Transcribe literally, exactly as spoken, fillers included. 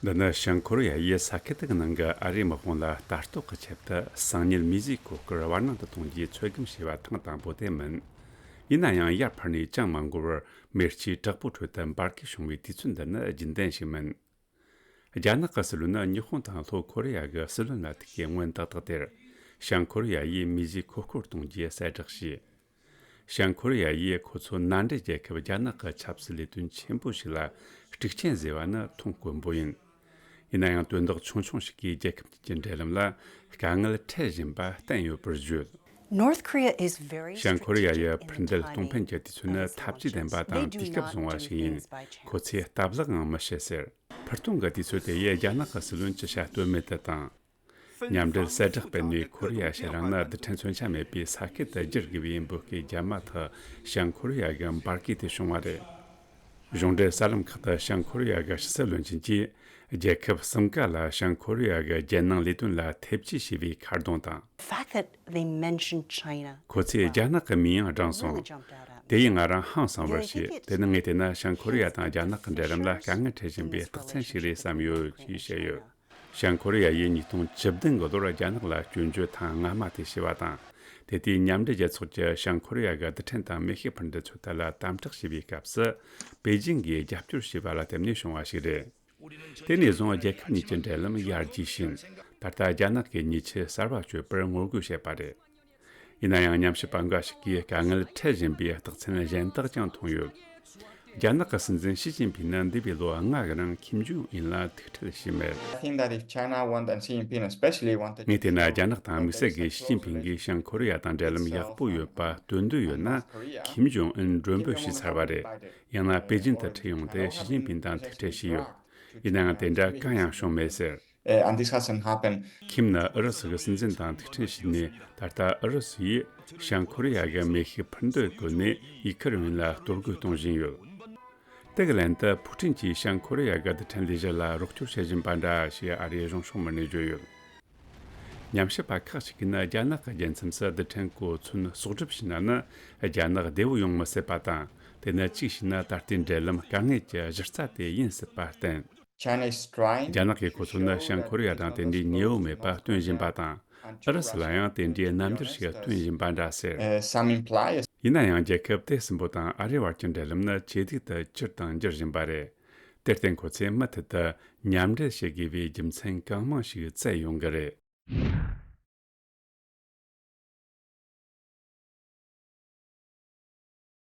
འདི་ནི་བྱང་ཁོ་རེ་ཡ་ཡིས་ས་ཁུལ་དེ་གི་ནང་གི་ཨ་རིའི་དམག་དཔུང་ལ་ལྟ་རྟོག་གི་ཆེད་དུ་སང་ཉིན་མི་བཟོས་གོ་སྐོར་བར་སྣང་དུ་གཏོང་རྒྱུའི་ཚོད་བགམ་བྱས་པ་ཐེངས་དང་པོ་དེ་མིན། ཡིན་ན་ཡང་ཡར་འཕར་ནས་ཅང་མ་འགོར་བར་མེ་ལྕེ་དྲག་པོའི་ཁྲོད་དུ་འབར་གས་བྱུང་བའི་དུས་ཚོད་འདི་ནི་རྒྱུན་ལྡན་ཞིག་མིན། རྒྱ་ནག་གི་སྲིད་བློན་ནི་ཉི་ཧོང་དང་ལྷོ་ཁོ་རེ་ཡ་གི་སྲིད་བློན་ལ་ཐུག་གི་སྔོན་ཏག་ཏག་དེར། བྱང་ཁོ་རེ་ཡ་ཡིས་མི་བཟོས་གོ་སྐོར་གཏོང་རྒྱུ་གསལ་བསྒྲགས་བྱས། བྱང་ཁོ་རེ་ཡ་ཡིས་ཁོ་ཚོ་མནའ་འབྲེལ་རྒྱལ་ཁབ་རྒྱ་ནག་གི་ཆབ་སྲིད་ལས་དོན་ཆེན་པོ་ཞིག་ལ་དཀྲུག་རྐྱེན་བཟོས་པ་ནི་མཐོང་དཀོན་པོ་ཡིན། ཡིན་ན་ཡང་དོན་དག་ཆུང་ཆུང་ཞིག་གིས་རྒྱལ་ཁབ་གཉིས་ཀྱི་འབྲེལ་ལམ་ལ་དཀའ་ངལ་འཕྲད་བཞིན་པ་བསྟན་ཡོད་པར་བརྗོད། North Korea is very བྱང་ཁོ་རེ་ཡ་ཡི་འཕུར་མདེལ་གཏོང་ཕན་གྱི་དུས་ཚོད་ནི་འཐབ་ཇུས་ལྡན་པ་དང་དུས་སྐབས་བཟུང་བ་ཞིག་ཡིན། ཁོ་ཚོས་སྟབས་ལེགས་ངང་མི་བྱེད་ཟེར། འཕུར་གཏོང་གི་དུས་ཚོད་དེ་ཡིས་རྒྱ་ནག་གི་སྲིད་བློན་ཅི་བྱ་གཏོལ་མེད་དུ་བཏང་། མཉམ་འབྲེལ་གསལ་བསྒྲགས་སྤེལ་ནས་ཁོ་རེ་ཡ་ཕྱེད་རང་ནི་རྡུལ་ཕྲན་མཚོན་ཆ་མེད་པའི་ས་ཁུལ་དུ་བསྒྱུར་དགོས་པའི་འབོད་སྐུལ་བརྒྱབ་མ་ཐག་བྱང་ཁོ་རེ་ཡ་གི་འབར་གས་དེ་བྱུང་བ་རེད། གཞུང་འབྲེལ་གསར་ལམ་ཁག་ཏུ་བྱང་ཁོ་རེ་ཡ་གི་ཕྱི་སྲིད་བློན་ཆེན་གྱིས་རྒྱལ་ཁབ་གསུམ་ཀ་ལ་བྱང་ཁོ་རེ་ཡ་གི་རྒྱལ་ནང་ལས་དོན་ལ་ཐེ་བྱུས་བྱས་པའི་ཁ་རྡུང་དང་། The fact that they mentioned China ཁོ་ཚོས་རྒྱ་ནག་གི་མིང་ཡང་བགྲངས་སོང་། really jumped out at me. དེ་ཡིས་ང་རང་ཧང་སངས་པར་བྱས། དེ་ནི་ངས་བལྟས་ན་བྱང་ཁོ་རེ་ཡ་དང་རྒྱ་ནག་གི་འབྲེལ་ལམ་ལ་དཀའ་ངལ་འཕྲད་བཞིན་པའི་རྟགས་མཚན་ཞིག་རེད་བསམ་ཡོད་ཅེས་བཤད་ཡོད། བྱང་ཁོ་རེ་ཡ་ཡིས་ཉིས་སྟོང་བཅུ་བདུན་གི་ལོར་རྒྱ་ནག་ལ་སྐྱོན་བརྗོད་ཐེངས་སྔ་མ་དེ་བྱས་པ་དང་། དེ་དུས་མཉམ་འབྲེལ་རྒྱལ་ཚོགས་ཀྱིས་བྱང་ཁོ་རེ་ཡ་གི་རྡུལ་ཕྲན་དང་མེ་ཤུགས་འཕུར་མདེལ་ཚོད་ལྟ་ལ་དམ་དྲག་བྱས་པའི་སྐབས་སུ། པེ་ཅིང་གིས་རྒྱབ་སྐྱོར་བྱས་པ་ལ་བརྟེན་ནས་བྱུང་བ་ཞིག་རེད། དེ་ནས་བཟུང་རྒྱལ་ཁབ་གཉིས་ཀྱི་འབྲེལ་ལམ་ཡར་རྒྱས་ཕྱིན། ད་ལྟ་རྒྱ་ནག་གིས་ཉེས་ཆད་གསར་པ་གཅོད་པར་ངོ་རྒོལ་བྱེད་པ་རེད། ཡིན་ན་ཡང་ཉམས་ཞིབ་པ་འགའ་ཞིག་གིས་དཀའ་ངལ་འཕྲད་བཞིན་པའི་རྟགས་མཚན་གཞན་དག་ཀྱང་མཐོང་ཡོད། རྒྱ་ནག་གི་སྲིད་འཛིན་ཞི་ཅིན་ཕིང་ནི་འདས་པའི་ལོ་ལྔ་གི་རིང་ཁིམ་ཇོང་ཨུན་ལ་ཐུག་འཕྲད་བྱས་མེད། I think that if China want and Xi Jinping especially wanted ངས་བལྟས་ན་རྒྱ་ནག་དང་དམིགས་བསལ་གྱིས་ཞི་ཅིན་ཕིང་གིས་བྱང་ཁོ་རེ་ཡ་དང་འབྲེལ་ལམ་ཡག་པོ་ཡོད་པ་སྟོན་འདོད་ཡོད་ན། ཁིམ་ཇོང་ཨུན་མགྲོན་འབོད་བྱས་ཚར་བ་རེད། ཡང་ན་པེ་ཅིན་དུ་ཁྲིད་ཡོང་སྟེ་ཞི་ཅིན་ཕིང་དང་ཐུག་འཕྲད་བྱས་ཡོད། ཡིན་ནའང་དེ་འདྲ་གང་ཡང་བྱུང་མེད་ཟེར། Uh, and this hasn't happened. ཁིམ་ནི་ཨུ་རུ་སུ་གི་སྲིད་འཛིན་དང་ཐུག་འཕྲད་བྱས་ནས། ད་ལྟ་ཨུ་རུ་སུ་ཡིས་བྱང་ཁོ་རེ་ཡ་གི་མེ་ཤུགས་འཕུར་མདེལ་བཀོལ་ནས་ཡུ་ཁུ་རེན་ལ་གཏོར་རྒོལ་གཏོང་བཞིན་ཡོད། དེ་གི་ལན་དུ་ཕུའུ་ཀྲིན་གྱིས་བྱང་ཁོ་རེ་ཡ་གི་རྡུལ་ཕྲན་ལས་གཞི་ལ་རོགས་སྐྱོར་བྱེད་བཞིན་པ་འདྲ་ཞེས་ཨ་རིའི་གཞུང་ཕྱོགས་མི་སྣས་བརྗོད་ཡོད། ཉམས་ཞིབ་པ་ཁག་ཅིག་གིས་ནི་རྒྱ་ནག་གི་རྒྱལ་མཚམས་སུ་རྡུལ་ཕྲན་གོ་མཚོན་གསོག་སྒྲུབ་བྱས་ན་ནི་རྒྱ་ནག་བདེ་བོ་ཡོང་མི་སྲིད་པ་དང་། དེ་ནི་གཅིག་བྱས་ན་ད་ལྟའི་འབྲེལ་ལམ་དཀའ་ངལ་གྱི་གཞི་རྩ་དེ་ཡིན་སྲིད་པ་བསྟན། China is trying རྒྱ་ནག་གིས་ཁོ་ཚོ་ནི་བྱང་ཁོ་རེ་ཡ་དང་དེ་འདྲའི་ཉེ་བོ་མེད་པ་སྟོན་བཞིན་པ་དང་། ཨུ་རུ་སུ་ལ་ཡང་དེ་འདྲའི་རྣམ་འགྱུར་ཞིག་སྟོན་བཞིན་པ་འདྲ་ཟེར། Uh, some imply ཡིན་ན་ཡང་རྒྱལ་ཁབ་དེ་གསུམ་པོ་དང་ཨ་རིའི་བར་གྱི་འབྲེལ་ལམ་ནི་ཇེ་སྡུག་ཏུ་གྱུར་དང་འགྱུར་བཞིན་པ་རེད། དེར་བརྟེན་ཁོ་ཚོས་མུ་མཐུད་དུ་མཉམ་འབྲེལ་བྱེད་དགོས་པའི་རྒྱུ་མཚན་གང་མང་ཞིག་བཙལ་ཡོང་གི་རེད།